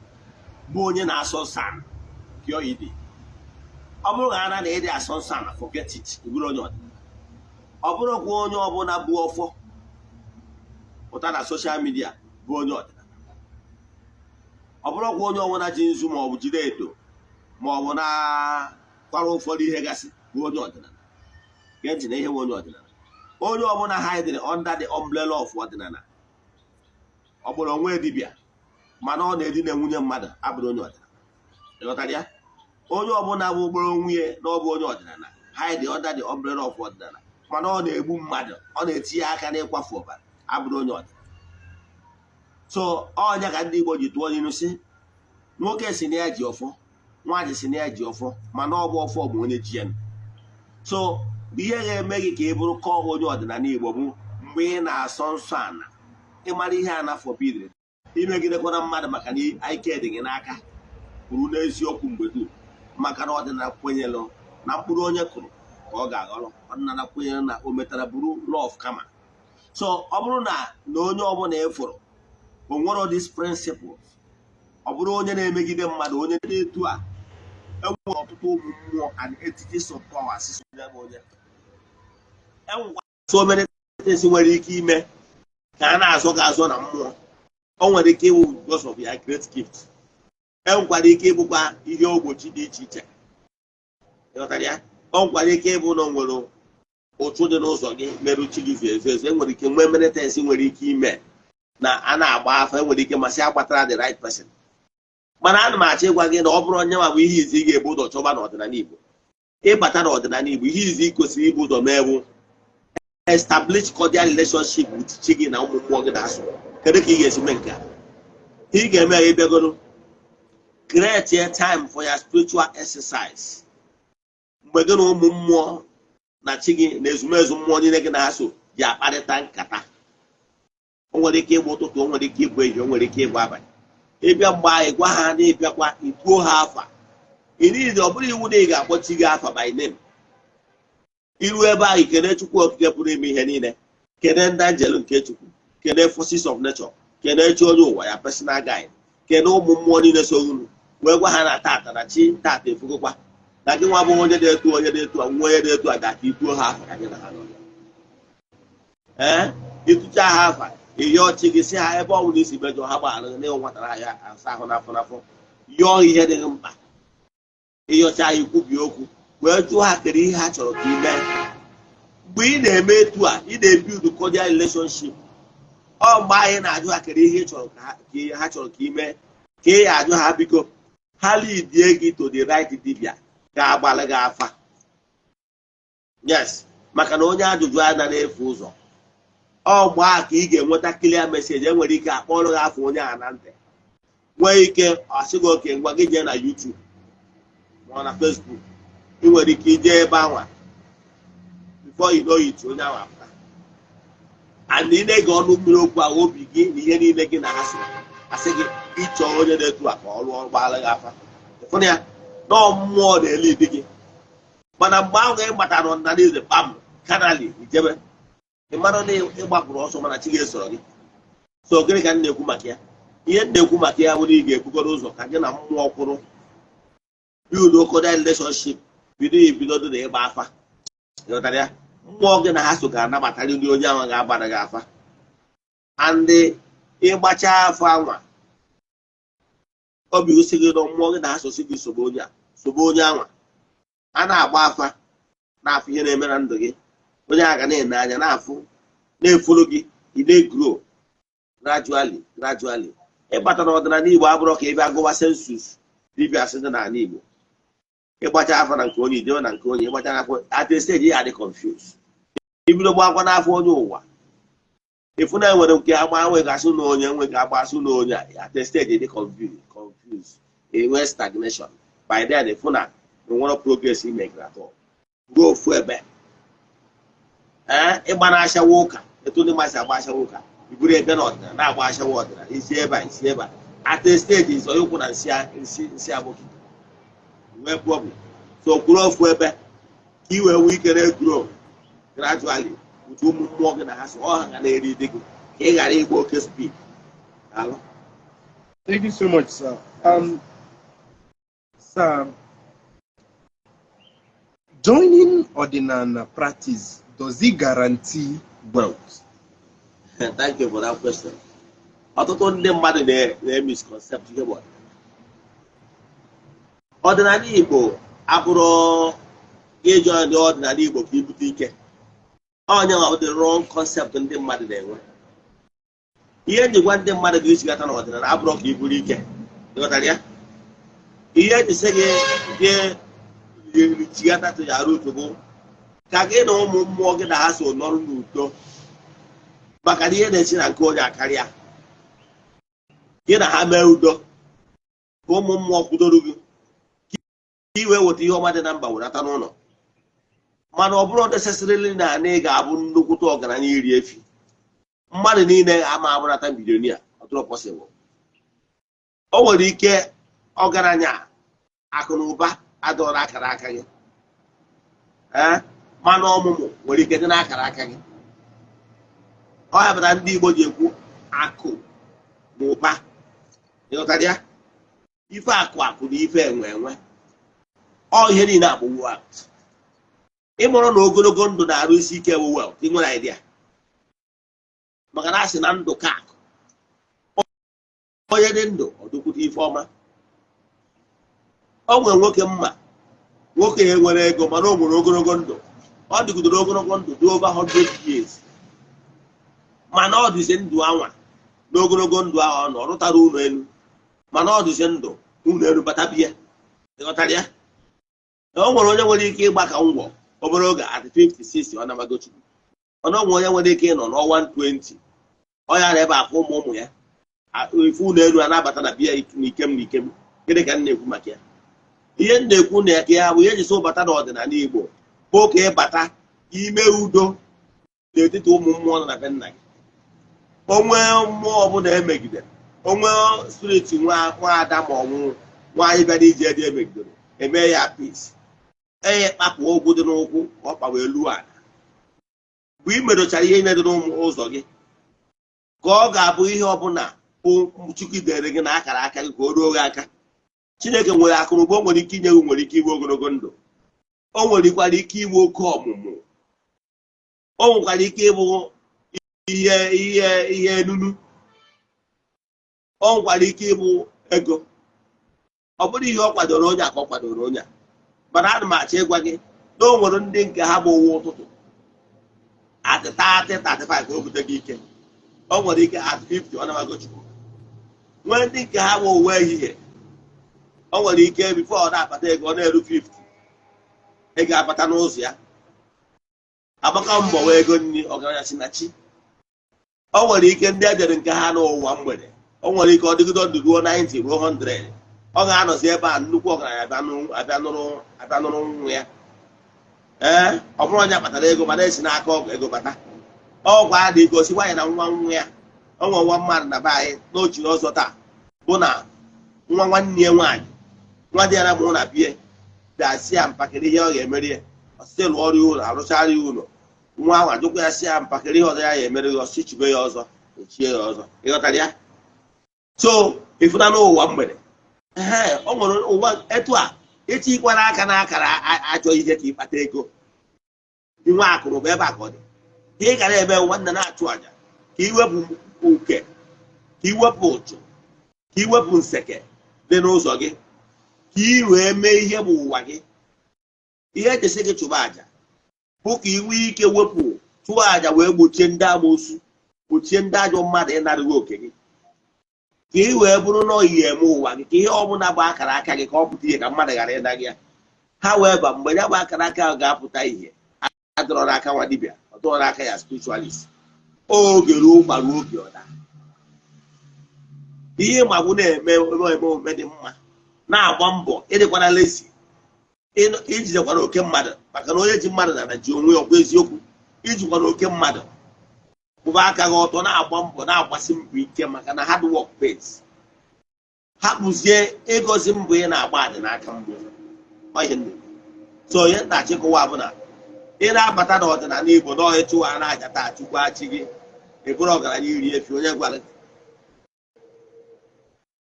bụ onye na-asọ nsọ ana, pure ịdị. Ọ bụrụ na ana na ịdị asọ nsọ ana, forget it, ị bụrụ onye ọdịnala. Ọ bụrụkwa onye ọbụla bụ ọfọ pụta na social media bụ onye ọdịnala. Ọ bụrụkwa onye ọbụla ji nzu ma ọ bụ jide edo ma ọ bụ na kwara ụfọdụ ihe gasị bụ onye ọdịnala. Gee ntị na ihe bụ onye ọdịnala. Onye ọbụla hiding under the umbrella of ọdịnala, ọ bụrụ onwe dibịa mana ọ na-edina nwunye mmadụ, abụrụ onye ọdịnala. Ịghọtara ya? Onye ọbụla bụ gboro onwe ya na ọ bụ onye ọdịnala, hide under the umbrella of ọdịnala, mana ọ na-egbu mmadụ, ọ na-etinye aka n'ịkwafu ọbara, abụrụ onye ọdịnala. So ọnya ka ndị Igbo ji tụọ n'ilu si, nwoke si na ya ji ọfọ, nwaanyị si na ya ji ọfọ, mana ọ bụ ọfọ bụ onye ji ya. So ihe ga-eme gị ka ị bụrụ kọọ onye ọdịnala Igbo bụ mgbe ị na-asọ nsọ ana, ịmara ihe a na-forbidden, imegidekwana mmadụ, maka na ike dị gị n'aka. Kwuru n'eziokwu mgbe dum, maka na ọdịnala kwenyere na mkpụrụ onye kụrụ ka ọ ga-aghọrọ. Ọdịnala kwenyere na o metara bụrụ law of karma. So ọ bụrụ na onye ọbụla ịfụrụ o nwere these principles, ọ bụrụ onye na-emegide mmadụ, onye dị etu a, enwere ọtụtụ ụmụ mmụọ and entities of powers so ya bụ onye. Enwekwa so many things nwere ike ime ka a na-azọ gị azọ na mmụọ. O nwere ike ịwụ because of your great gift. Enwekwara ike ịbụkwa ihe ogbochi dị iche iche. Ịghọtara ya? O nwekwara ike ịbụ na o nwere ụchụ dị n'ụzọ gị merụ chi gị ezo ezo. Enwere ike nwee many things nwere ike ime na a na-agba afa. Enwere ike masị agbatara the right person. Mana ana m achọ ịgwa gị na ọ bụrụ onye nwa bụ ihe izi ị ga-ebu ụzọ chọba n'ọdịnala Igbo. Ịbata n'ọdịnala Igbo, ihe izi ị kwesịrị ibu ụzọ mee bụ establish cordial relationship with chi gị na ụmụ mmụọ gị na-asụ. Kedu ka ị ga-esi mee nke a? Ị ga-eme ya, ịbịagoro create a time for your spiritual exercise, mgbe gị na ụmụ mmụọ na chi gị na ezumezu mmụọ niile gị na-aso ji akparịta nkata. O nwere ike ịbụ ụtụtụ, o nwere ike ịbụ ehihie, o nwere ike ịbụ abalị. Ịbịa mgbe anyị gwa ha na ịbịakwa ituo ha afa ị niile. Ọ bụrụ iwu na ị ga-akpọ chi gị afa by name. Iru ebe ahụ, kene Chukwu Okike pụrụ ime ihe niile, kene ndị angel nke Chukwu, kene forces of nature, kene chi onye ụwa ya, personal guide, kene ụmụ mmụọ niile so unu, wee gwa ha na tata na chi tata efugokwa, na gị nwa bụ onye dị etu, onye dị etu a, nwa onye dị etu a ga ka ituo ha afa ka gị na ha nọ. Ee, ịtụcha ha afa, ịyọọ chi gị, si ha ebe ọ bụla isi mejọ ha gbaghara gị, n'ịhụ nwatara ya asa ahụ n'afọ n'afọ. Yọọ ihe dị gị mkpa. Ịyọcha ya, ikwubi okwu, wee jụọ ha kedu ihe ha chọrọ ka ị mee. Mgbe ị na-eme etu a, ị na-ebuild cordial relationship. Ọ mgbe anyị na-ajụ ha kedu ihe chọrọ ka ha chọrọ ka ị mee, ka ị ajụ ha biko ha leadie gị to the right dibia ga-agbalị gị afa. Yes, maka na onye ajụjụ anaghị efu ụzọ. Ọ mgbe a ka ị ga-enweta clear message. Enwere ike akpọrọ gị afọ onye a na ntị, nwee ike asị gị oke ngwa, gị jee na YouTube ma ọ na Facebook. Ị nwere ike ije ebe anwa, before you know it, onye ahụ apụta, and ị na-ege ọnụ mmiri okwu ahụ, obi gị na ihe niile gị na ha so. Asị gị ịchọ onye na-etu a ka ọ rụọ gbaara gị afa, ịfụna ya nọọ mmụọ na-ele di gị. Mana mgbe ahụ ị gbatara n'ọdịnala Igbo kpam kanali ijebe, ị mara na ị gbapụrụ ọsọ, mana chi ga-esoro gị. So gịnị ka m na-ekwu maka ya? Ihe m na-ekwu maka ya bụ na ị ga-ebugoro ụzọ ka gị na mmụọ kwụrụ, build cordial relationship, bido ebido dị na ịgba afa. Ịghọtara ya? Mmụọ gị na ha so ga-anabatarịrị onye ahụ ga-agbara gị afa. And ịgbacha afa anwa, obi gosi gị na mmụọ gị na ha sosi gị sobe onye a, sobe onye anwa a na-agba afa, na-afụ ihe na-eme na ndụ gị. Onye a ga na-ene anya, na-afụ, na-efolo gị. Ị na-egrow gradually, gradually. Ịbata n'ọdịnala Igbo abụrụ ka ị bịa gụwa census dibịa sị dị n'ala Igbo. Ịgbacha afa na nke onye, ijewe na nke onye, ịgbacha afọ, at a stage ya adị confused. Ibido gbakwa n'afọ onye ụwa, ịfụ na enwere nke agba nwe gasị na onye nwe ga agba asụ na onye. At a stage dị confused, enwe stagnation. By then, ịfụ na enwere progress imegara atọ ruo ofu ebe. Ee, ịgba na-ashawa ụka, etu ndị mmasị agba ashawa ụka, iburu ebe na ọdịnala na-agba ashawa ọdịnala, isi ebe a, isi ebe a, at a stage ịzọ ụkwụ na nsị nsị nsị abụghị nwee problem. So kwuru ofu ebe ka ị wee nwee ike na-egrow gradually with ụmụ mmụọ gị na ha so ọ ha ga na-eri di gị, ka ị ghara ịgba oke speed. Daalụ. Thank you so much, sir. Sir, joining Odinana practice, does it guarantee wealth? Thank you for that question. Ọtụtụ ndị mmadụ na-emisconcept ihe bụ ọdịnala. Ọdịnala Igbo abụrụ gị join ndị ọdịnala Igbo ka ibute ike. Onye nwa the wrong concept ndị mmadụ na-enwe. Ihe njikwa ndị mmadụ ga-echigata n'ọdịnala abụrụ ka iburu ike. Ịghọtara ya? Ihe eji sị gị gị chigata to your root bụ ka gị na ụmụ mmụọ gị na ha so nọrọ n'udo, maka na ihe na-esi na nke onye akarịa. Gị na ha mee udo, ka ụmụ mmụọ kwudoro gị, ka ị wee weta ihe ọma dị na mba wenata n'ụlọ. Mana ọ bụrụ necessarily na ị ga-abụ nnukwute ọgaranya iri efi. Mmadụ niile ama abụrata billionaire, ọ dịrọ possible. O nwere ike ọgaranya akụ na ụba adọrọ akara aka gị, ee, mana ọmụmụ nwere ike dị n'akara aka gị. Ọ ya pụtara ndị Igbo ji ekwu akụ na ụba. Ịghọtara ya? Ife akụ akụ na ife enwe enwe, ọ ihe niile abụ wealth. Ịmụrụ na ogologo ndụ na-arụ isi ike bụ wealth. Ị nwere idea? Maka na a sị na ndụ ka akụ. Onye dị ndụ ọdụkwute ife ọma. O nwere nwoke mma, nwoke ya nwere ego, mana o nwere ogologo ndụ. Ọ dịgidere ogologo ndụ dị over 100 years, mana ọ dịzi ndụ anwa. N'ogologo ndụ ahụ ọ nọ, ọ rụtara ụlọ elu, mana ọ dịzi ndụ ụlọ elu bata biya. Ịghọtara ya? O nwere onye nwere ike ịgba ka ngwọ obere oge, at 56 ọ nabago Chukwu. Mana ọ nwere onye nwere ike ịnọ n'ọnwa 20, ọ ya na ebe afọ ụmụ ụmụ ya ife ụlọ elu a na-abata na biya n'ikem n'ikem. Gịnị ka m na-ekwu maka ya? Ihe m na-ekwu na ya ka ya bụ ihe eji sị ụbata n'ọdịnala Igbo bụ ka ịbata ime udo n'etiti ụmụ mmụọ nọ na be nna gị. Onwe mmụọ ọbụla emegidere, onwe spirit nwa nwaada ma ọ bụ nwaanyị bịara ije dị emegidere, eme ya peace, ee, kpapụ ogwu dị n'ụkwụ ka ọ kpawa elu ala. Mgbe ị medochara ihe niile dị n'ụzọ gị, ka ọ ga-abụ ihe ọbụla bụ Chukwu dere gị na akara aka gị ka o ruo gị aka. Chineke nwere akụnụba, o nwere ike inye gị, nwere ike iwe ogologo ndụ, o nwerekwara ike iwe oke ọmụmụ, o nwekwara ike ịbụ ihe ihe ihe enunu, o nwekwara ike ịbụ ego. Ọ bụrụ ihe ọ kwadoro onye a ka ọ kwadoro onye a. Mana ana m achọ ịgwa gị na o nwere ndị nke ha bụ ụwa ụtụtụ at 30, 35 o bute gị ike. O nwere ike at 50 ọ nabago Chukwu. Nwee ndị nke ha bụ ụwa ehihie, o nwere ike before ọ na-akpata ego, ọ na-eru 50, ego abata n'ụzọ ya, agbaka mbọ wee ego nri. Ọgaranya si na chi. O nwere ike ndị edere nke ha n'ụwa mgbede, o nwere ike ọ dịgide ndụ ruo 90, ruo 100, ọ ga-anọzi ebe a nnukwu ọgaranya abịa nụrụ nwa ya. Ee, ọ bụrụ onye kpatara ego, mana esi n'aka ọgwụ ego bata, ọgwụ a dị gosi nwaanyị na nwa nwa ya. O nwere nwa mmadụ na be anyị n'ochiri ọzọ taa. Bụ na nwa nwanne ya nwaanyị, nwa dị ya na mụ na bie bịa sị ya mpakịrị ihe ọ ga-emeri ya, ọsị lụọ ọrụ ya ụlọ, arụchara ya ụlọ. Nwa ahụ ajụkwa ya sị ya mpakịrị ihe ọzọ ya ya emere ya, ọsị chibe ya ọzọ, ochie ya ọzọ. Ịghọtara ya? So ịfụna n'ụwa mgbede, ee, o nwere ụwa etu a etikwara aka n'akara ajọ ihe ka ịkpata ego, inwe akụrụba. Ebe a ka ọ dị ka ị gara ebe nwanne na-achụ àjà ka iwepụ uke, ka iwepụ ụchụ, ka iwepụ nseke dị n'ụzọ gị, ka ị wee mee ihe bụ ụwa gị. Ihe ejesi gị chụba àjà bụ ka ị nwee ike wepụ, chụọ àjà wee gbochie ndị amoosu, gbochie ndị ajọ mmadụ ịnarịghị oke gị, ka ị wee bụrụ na oyi eme ụwa gị, ka ihe ọbụla bụ akara aka gị ka ọ pụta ihe, ka mmadụ ghara ịna gị ya. Ha wee ba mgbe ya bụ akara aka ahụ ga-apụta ihe, adọrọ n'aka nwa dibịa, ọ dọrọ n'aka ya spiritualist. Oge ruo gbara oge ọda ihe ma bụ na-eme eme omume dị mma, na-agba mbọ, ịdịkwana lezi, ijidekwara oke mmadụ, maka na onye ji mmadụ na ji onwe ya. Ọkwa eziokwu, ijikwana oke mmadụ, kwụba aka gị ọtọ, na-agba mbọ, na-agbasi mbọ ike, maka na hard work pays. Hapụzie ịgọzi mbọ ị na-agba adị n'aka mbụ. Ọ ihe m na-ekwu. So onye na-achịkọwa bụ na ị na-abata n'ọdịnala Igbo na ọhịa chụwa na-aja taa, chukwu achị gị, ị bụrụ ọgaranya iri efi. Onye gwara gị?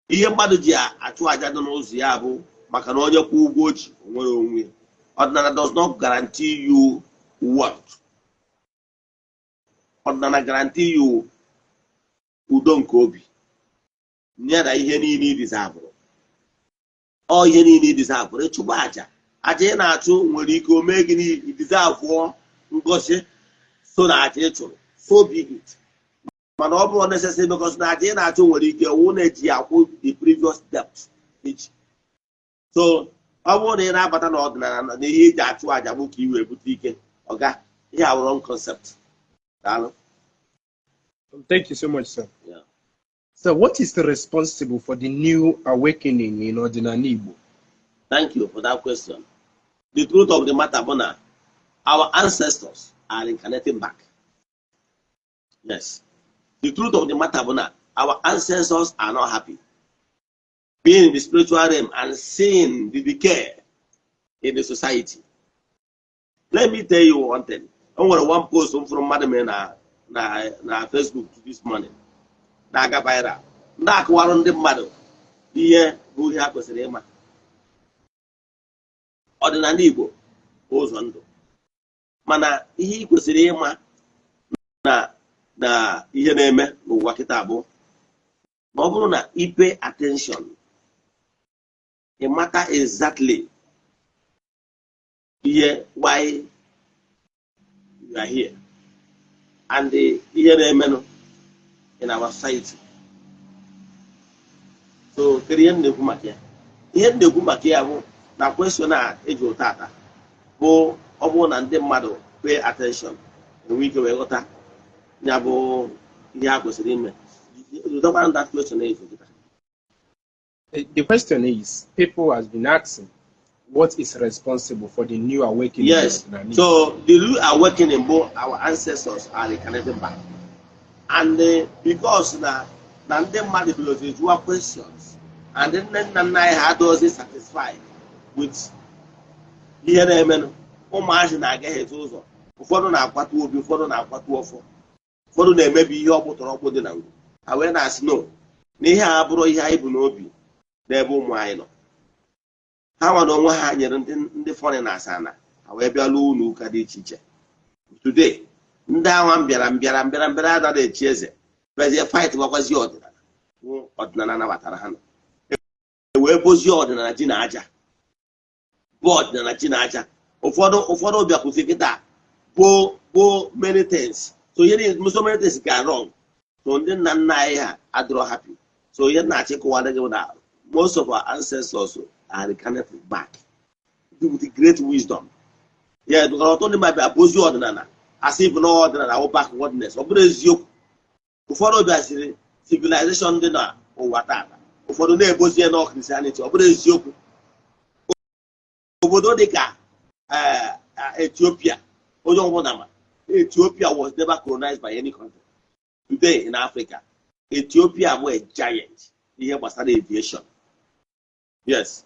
Ihe mmadụ ji achụ aja dị n'ụzọ ya bụ maka na onye kwụ ụgwọ o ji, o nwere onwe ya. Ọdịnala does not guarantee you wealth. Ọdịnala guarantee you udo nke obi ya na ihe niile ị deserve. Ọ ihe niile ị deserve, ịchụba aja, aja ị na-achụ nwere ike o mee gị ị deserve ngozi so na aja ị chụrụ, so be it. Mana ọ bụrụ necessary, because na aja ị na-achụ nwere ike wụ na-eji akwụ the previous debt eji. So ọ bụrụ na ị na-abata n'ọdịnala na ihe eji achụ aja bụ ka ị wee bute ike, ọga, ihe a wrong concept. Daalụ. Thank you so much, sir. Yeah. So, what is the responsible for the new awakening in Ọdịnala Igbo? Thank you for that question. The truth of the matter bụ na our ancestors are reincarnating back. Yes. The truth of the matter bụ na our ancestors are not happy being in the spiritual realm and seeing the decay in the society. Let me tell you one thing. O nwere one post m fụrụ mmadụ mere na Facebook this morning na-aga viral, ndị akụwarụ ndị mmadụ ihe bụ ihe ha kwesịrị ịma. Ọdịnala Igbo bụ ụzọ ndụ, mana ihe ị kwesịrị ịma na ihe na-eme n'ụwa kịta bụ na ọ bụrụ na ị pay attention, ị mata exactly ihe why you are here and ihe na-emenụ in our society. So kedu ihe m na-ekwu maka ya? Ihe m na-ekwu maka ya bụ na question a eji ụtata bụ ọ bụrụ na ndị mmadụ pay attention, enwe ike wee ghọta ya bụ ihe ha kwesịrị ime. Jụtakwana that question eji kịta. The question is, people has been asking, what is responsible for the new awakening Yes. in Ọdịnala Igbo? So the real awakening bụ our ancestors are reincarnating back, and because na ndị mmadụ bidoro jụwa questions and nne nna nna anyị ha adịghịzi satisfied with ihe na-emenụ. Ụmụazị na-agaghị ụzọ, ụfọdụ na-akwatu obi, ụfọdụ na-akwatu ọfọ, ụfọdụ na-emebi ihe ọkpụtọrọ ọkpụ dị na ngwu. Ha wee na-asị no, na ihe a bụrụ ihe anyị bụ n'obi n'ebe ụmụ anyị nọ. Ha nwa na onwe ha nyere ndị foreigners ana ha wee bịa lụọ ụlọ ụka dị iche iche. Today ndị anwa mbịara mbịara mbịara mbịara anaghị echi eze bịazie fight gwakwazi ọdịnala wụ ọdịnala nabatara ha nọ, e wee bozie ọdịnala ji na aja bụ ọdịnala ji na aja. Ụfọdụ bịakwuzi kịta bụ many things. So ihe niile, so many things ga wrong. So ndị nna nna anyị ha adịrọ happy. So ihe na-achịkọwara gị bụ na most of our ancestors are reincarnated back with great wisdom. Yeah, because ọtụtụ ndị mmadụ bịa bozie ọdịnala asị bụ na ọdịnala wụ backwardness. Ọ bụrụ eziokwu, ụfọdụ bịasịrị civilization dị n'ụwa tata, ụfọdụ na-ebozie na Christianity. Ọ bụrụ eziokwu, obodo dịka Ethiopia, onye ọbụla ma Ethiopia was never colonized by any country. Today in Africa, Ethiopia bụ a giant. Ihe gbasara aviation, yes.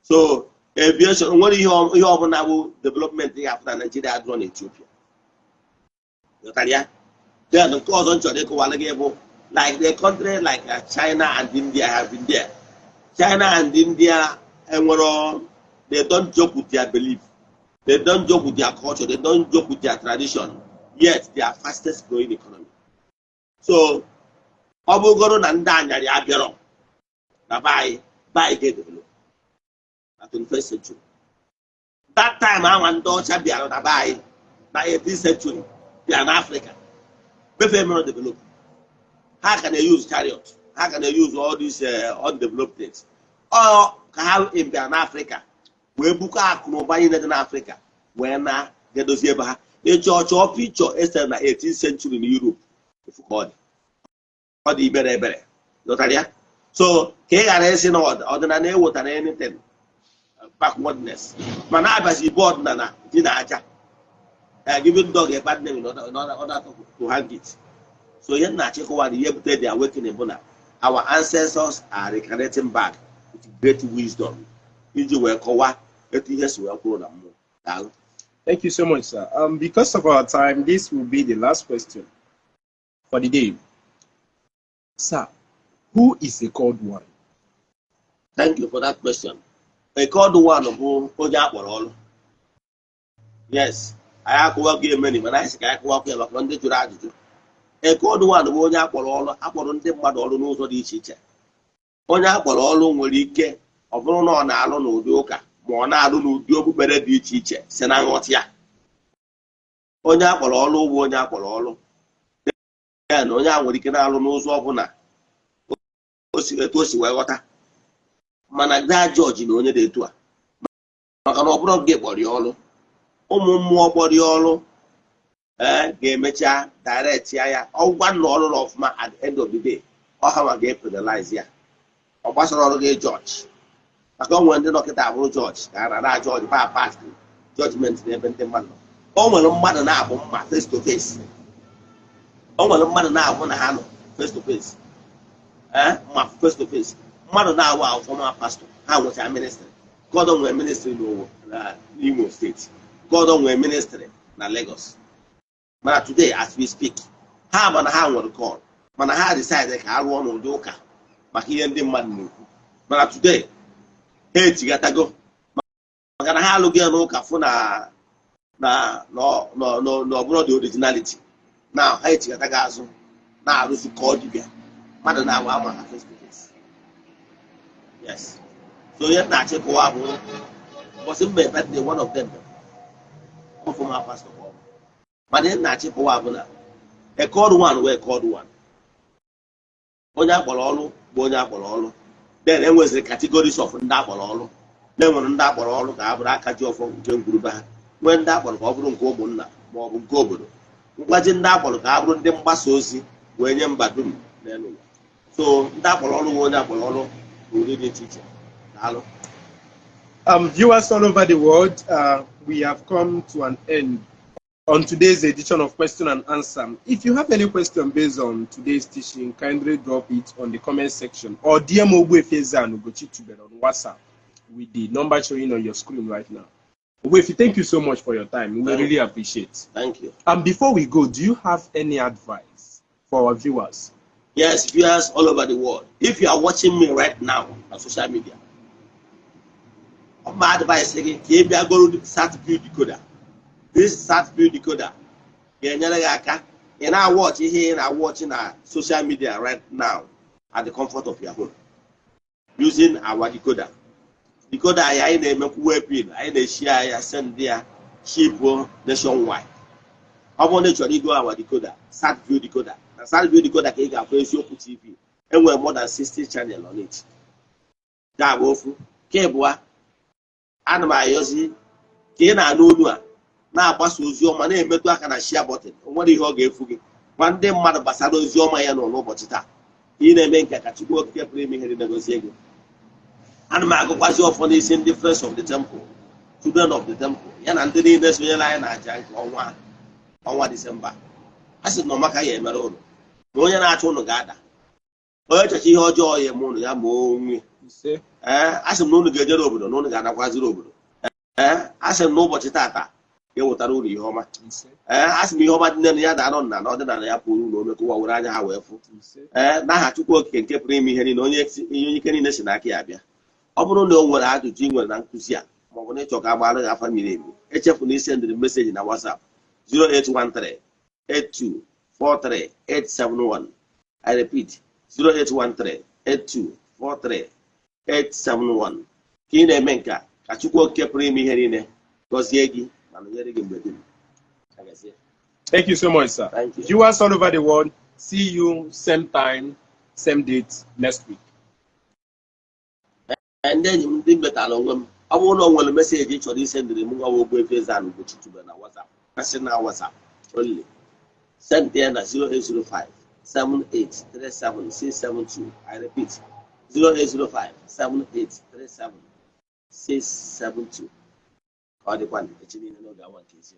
So aviation nwere ihe ọbụla bụ development ị ga-afụ na Nigeria adịrọ na Ethiopia. Ghọtara ya? Then nke ọzọ m chọrọ ịkọwara gị bụ, like the country like China and India have been there. China and India enwero, they don't joke with their belief, they don't joke with their culture, they don't joke with their tradition, yet they are fastest growing economy. So ọ bụgoro na ndị anyarị abịarọ na be anyị, be anyị ga-edevelop na 21st century. That time anwa ndị ọcha bịara na be anyị na 18th century, bịara na Africa befe mere develop. Ha ka na-use chariot, ha ka na-use all these undeveloped things. Ọ ka ha bịara n'Africa wee bukọ akụ na ụba niile dị n'Africa wee na ga-edozi ebe ha. Ịchọ chọọ picture esere na 18th century na Europe, ofu ka ọ dị, ọ dị ibere ebere. Ghọtara ya? So ka ị ghara ịsị na ọdịnala ewetara anything backwardness, mana abazi bụ ọdịnala dị na aja, giving dog a bad name in order to hang it. So ihe m na-achịkọwa na ihe butere the awakening bụ na our ancestors are reincarnating back with great wisdom iji wee kọwaa etu ihe si wee kwuru na mmụọ. Daalụ. Thank you so much, sir. Because of our time, this will be the last question for the day. Sir, who is a called one? Thank you for that question. A called one bụ onye akpọrọ ọrụ. Yes, anyị akụwago emeni, mana anyị sị ka anyị kụwakwa ya maka ndị jụrụ ajụjụ. A called one bụ onye akpọrọ ọrụ. Akpọrọ ndị mmadụ ọrụ n'ụzọ dị iche iche. Onye akpọrọ ọrụ nwere ike ọ bụrụ na ọ na-alụ n'ụdị ụka, ma ọ na-alụ n'ụdị okpukpere dị iche iche si na nghọta ya. Onye akpọrọ ọrụ bụ onye akpọrọ ọrụ ya na onye a nwere ike na-alụ n'ụzọ ọbụla o si etu o si wee ghọta, mana gaa jọji na onye dị etu a, maka na ọ bụrụ gị kpọrọ ya ọrụ, ụmụ mmụọ kpọrọ ya ọrụ ee ga-emecha direct ya. Ya ọgwa na ọrụ na ọfụma, at the end of the day, ọ ha ma ga-epenalize ya. Ọ gbasara ọrụ gị jọji, maka o nwere ndị dọkịta abụrụ jọji ka a na jọji pa pass judgment n'ebe ndị mmadụ nọ. O nwere mmadụ na-abụ mma face to face, o nwere mmadụ na-abụ na ha nọ face to face, ee, ma face to face mmadụ na-awụ ahụ former pastor. Ha nwechara ministry. God nwere ministry n'Owo na n'Imo Steeti, God nwere ministry na Lagos, mana today as we speak, ha ma na ha nwere call, mana ha decide ka ha rụọ n'ụdị ụka maka ihe ndị mmadụ na-ekwu. Mana today ha etigatago, maka na ha alụghị ya n'ụka, fụ na ọ bụrụ the originality na ha echigatago azụ na-arụzi ka ọ dibịa mmadụ na-agwa ama ha face to face. Yes, so onye na-achịkọwa bụ ụbọchị mma birthday, one of them bụ former pastor ka ọ bụ. Mana ihe na-achịkọwa bụ na a called one wee called one, onye akpọrọ ọrụ bụ onye akpọrọ ọrụ. Then enweziri categories of ndị akpọrọ ọrụ. Na-enwere ndị akpọrọ ọrụ ka ha bụrụ aka ji ọfọ nke ngwurube ha, nwee ndị akpọrọ ka ọ bụrụ nke ụmụnna ma ọ bụ nke obodo, ngwaji ndị akpọrọ ka ha bụrụ ndị mgbasa ozi wee nye mba dum n'elu ụwa. So ndị akpọrọ ọrụ nwe onye akpọrọ ọrụ n'ụdị dị iche iche. Daalụ. Viewers all over the world, we have come to an end on today's edition of Question and Answer. If you have any question based on today's teaching, kindly drop it on the comment section or DM Ogbuefi Eze-Ana Ugochi Tubelu on WhatsApp with the number showing on your screen right now. Ogbuefi, thank you so much for your time. We really appreciate. Thank you. And before we go, do you have any advice for our viewers? Yes, viewers all over the world. If you are watching me right now on social media, my advice gị ka ị bịa goro SatView decoder. This SatView decoder ga-enyere gị aka ị na-awatch ihe ị na-awatch na social media right now at the comfort of your home using our decoder. Decoder anyị, anyị na-emekwu waybill, anyị na-eshi ya, send ya, ship nationwide. Ọ bụrụ na ị chọrọ igo our decoder, SatView decoder, na SatView decoder ka ị ga-afụ Eziokwu TV. Enwere more than 60 channel on it. Ga bụ ofu nke ịbụa. Ana m ayọzi ka ị na-anụ olu a na-agbasa ozi ọma, na-emetụ aka na share button. O nwere ihe ọ ga-efu gị? Gwa ndị mmadụ gbasara ozi ọma ya nọ n'ụbọchị taa. Ị na-eme nke ka Chukwu Okike pụrụ ime ihe niile gozie gị. Ana m agụkwazi ọfọ n'isi ndị Friends of the Temple, Children of the Temple, ya na ndị niile sonyere anyị na aja nke ọnwa Disemba. A sị na ọmaka ya emere ụlọ na onye na-achọ ụnụ ga-ada. Onye checha ihe ọjọọ ya eme ụnụ, ya ma onwe. Ise. Ee, asị m na unu ga-ejere obodo, na unu ga-anakwaziri obodo. Ee, asị m na ụbọchị tata ga-ewetara unu ihe ọma. Ise. Ee, asị m ihe ọma dị nne ya da-anọ nna na ọdịnala ya pụrụ unu ome ka ụwa were anya ha wee fụ. Ise. Ee, n'aha Chukwu Okike nke pụrụ ime ihe niile, onye ihe ike niile si n'aka ya bịa. Ọ bụrụ na o nwere ajụjụ ị nwere na nkụzi a, maọbụ na ịchọ ka a gbara gị afa miri emi, echefuna isendịrị message na WhatsApp 0813 8243 871. I repeat, 0813 8243 871. Ka ị na-eme nke a, ka Chukwu Okike pụrụ ime ihe niile gọzie gị ma nọnyere gị mgbe dum. Agazie. Thank you so much, sir. Thank you. Viewers all over the world, see you same time, same date next week. Ee, ndị enyi m, ndị metara onwe m, ọ bụrụ na o nwere message ị chọrọ isendịrị m nwa Ogbuefi Eze-Ana Ugochi tubelu na WhatsApp, personal WhatsApp only, send ya na 0805 7837 672. I repeat, 0805 7837 672. Ka ọ dịkwa echi niile n'oge awa nke isi.